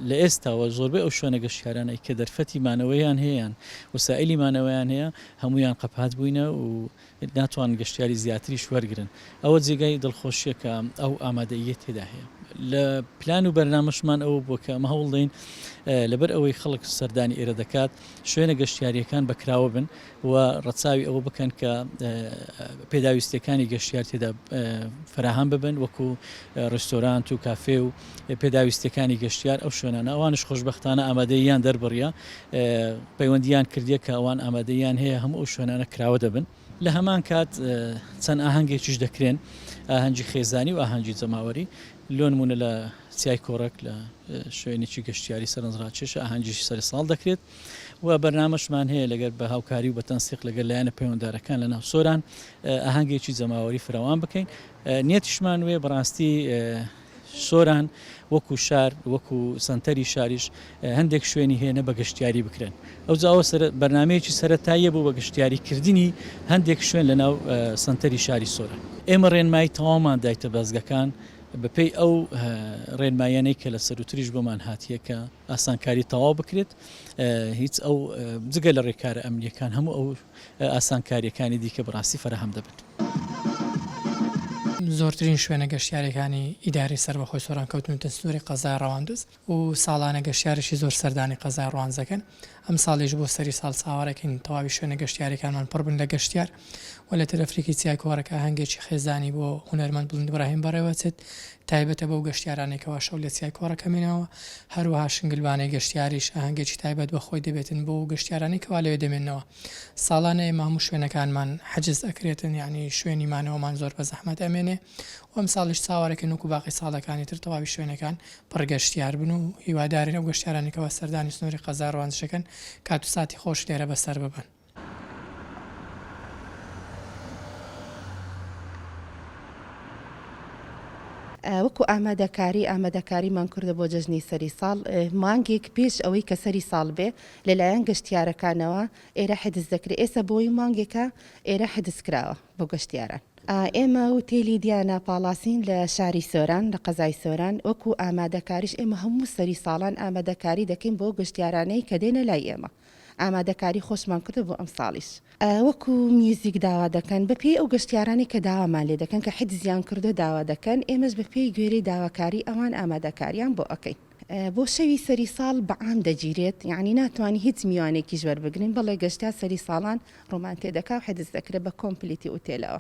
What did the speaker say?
لە ئێستاوە زۆربەی ئەو شوێنە گەشتیارانەی کە دەرفەتی مانەوەیان هەیە یان وەسائیلی مانەوەیان هەیە هەموویان قەپات بووینە و ناتوانن گەشتیاری زیاتریش وەرگرن. ئەوە جێگای دڵخۆشییە کە ئەو ئامادەییە تێدا هەیە. لە پلان و بەرنامەشمان ئەوە بووە کە ئەمە هەوڵدەین لەبەر ئەوەی خەڵک سەردانی ئێرە دەکات شوێنە گەشتیارییەکان بە کراوە بن و ڕەچاوی ئەوە بکەن کە پێداویستییەکانی گەشتیار تێدا فەراهەم ببن وەکو ڕێستۆرانت و کافێ و پێداویستییەکانی گەشتیار ئەو شوێنانە ئەوانش خۆشبەختانە ئامادەییان دەربڕیە پەیوەندییان کردیە کە ئەوان ئامادەییان هەیە هەموو ئەو شوێنانە کراوە دەبن. لە هەمان کات چەند ئاهەنگێکیش دەکرێن، ئاهەنگی خێزانی و ئاهەنگی جەماوەری، لۆنمونە لە چیای کۆڕەک لە شوێنێکی گەشتیاری سەرنجڕاکێشە ئاهەنگی سەری ساڵ دەکرێت و بەرنامەشمان هەیە لەگەر بە هاوکاری و بە تەنسیق لەگەر لایەنە پەیوەندارەکان لە ناو سۆران ئاهەنگێکی جەماوەری فراوان بکەین نیەتیشمان وێ بەڕاستی سۆران وەکو شار وەکو سەنتەری شاریش هەندێک شوێنی هەیە نە بە گەشتیاری بکرێن ئەوجا ئەوە بەرنامەیەکی سەرەتاییە بۆ بە گەشتیاری کردنی هەندێک شوێن لە ناو سەنتەری شاری سۆران. ئێمە ڕێنمایی تەواومان دایتە بازگەکان بەپێی ئەو ڕێنماییانەی کە لە سەروتریش بۆمان هاتیە کە ئاسانکاری تەواو بکرێت هیچ ئەو جگە لە ڕێکارە ئەمنیەکان هەموو ئەو ئاسانکاریەکانی دیکە بەڕاستی فەراهەم دەبن. زۆرترین شوێنە گەشتیاریەکانی ئیدارەی سەربەخۆی سۆران کەوتونەتە سنوری قەزای ڕەواندز و ساڵانە گەشتیارێکی زۆر سەردانی قەزای ڕواندز دەکەن، ئەمساڵیش بۆ سەری ساڵ چاوەڕێکەین تەواوی شوێنە گەشتیاریەکانمان پڕ بن لە گەشتیار و لە تەلەفریکی چیای کۆڕەک ئاهەنگێکی خێزانی بۆ هونەرمەند بڵند ئیبراهیم بەڕێوەچێت تایبەتە بەو گەشتیارانەی کەوا شەو لە چیای کۆڕەک ئەمێنەوە، هەروەها شنگلبانەی گەشتیاریش ئاهەنگێکی تایبەت بە خۆی دەبێتن بۆ گەشتیارانەی کەوا لەوێ دەمێننەوە. ساڵانە ئێمە هەموو شوێنەکانمان حجز ئەکرێتن یانی شوێنی مانەوەمان زۆر بە زەحمەت ئەمێنێ و ئەمساڵیش چاوەڕێکەین وەکو باقی ساڵەکانی تر تەواوی شوێنەکان پڕ گەشتیار بن و هیوادارین ئەو گەشتیارانەی کەوا سەردانی سنووری قەزای ڕواندز ئەکەن کات و ساتی خۆش لێرە بەسەر ببەن. وەکو ئامادەکاری ئامادەکاریمان کردە بۆ جەژنی سەری ساڵ مانگێک پێش ئەوەی کە سەری ساڵ بێ لەلایەن گەشتیارەکانەوە ئێرە حجز دەکرێت ئێستا بۆی مانگێکە ئێرە حجز کراوە بۆ گەشتیاران. ئێمە وتێلی دیانا پاڵاسین لە شاری سۆران لە قەزای سۆران وەکو ئامادەکاریش ئێمە هەموو سەری ساڵان ئامادەکاری دەکەین بۆ گەشتیارانەی کە دێنە لای ئێمە ئامادەکاری خۆشمان کردو بۆ ئەمساڵیش وەکو میوزیک داوا دەکەن بە پێی ئەو گەشتیارانەی کە داوامان لێ دەکەن کە حجزیان کردو داوا دەکەن ئێمەش بە پێی گوێرەی داواکاری ئەوان ئامادەکاریان بۆ ئەکەین. بۆ شەوی سەری ساڵ بە عام دەگیرێت یانی ناتوانی هیچ میوانێکیش وەربگرین بەڵێ گەشتیار سەری ساڵان ڕوومان تێدەکا و حجز دەکرێت بە کۆمپلیتی ئوتێلەوە.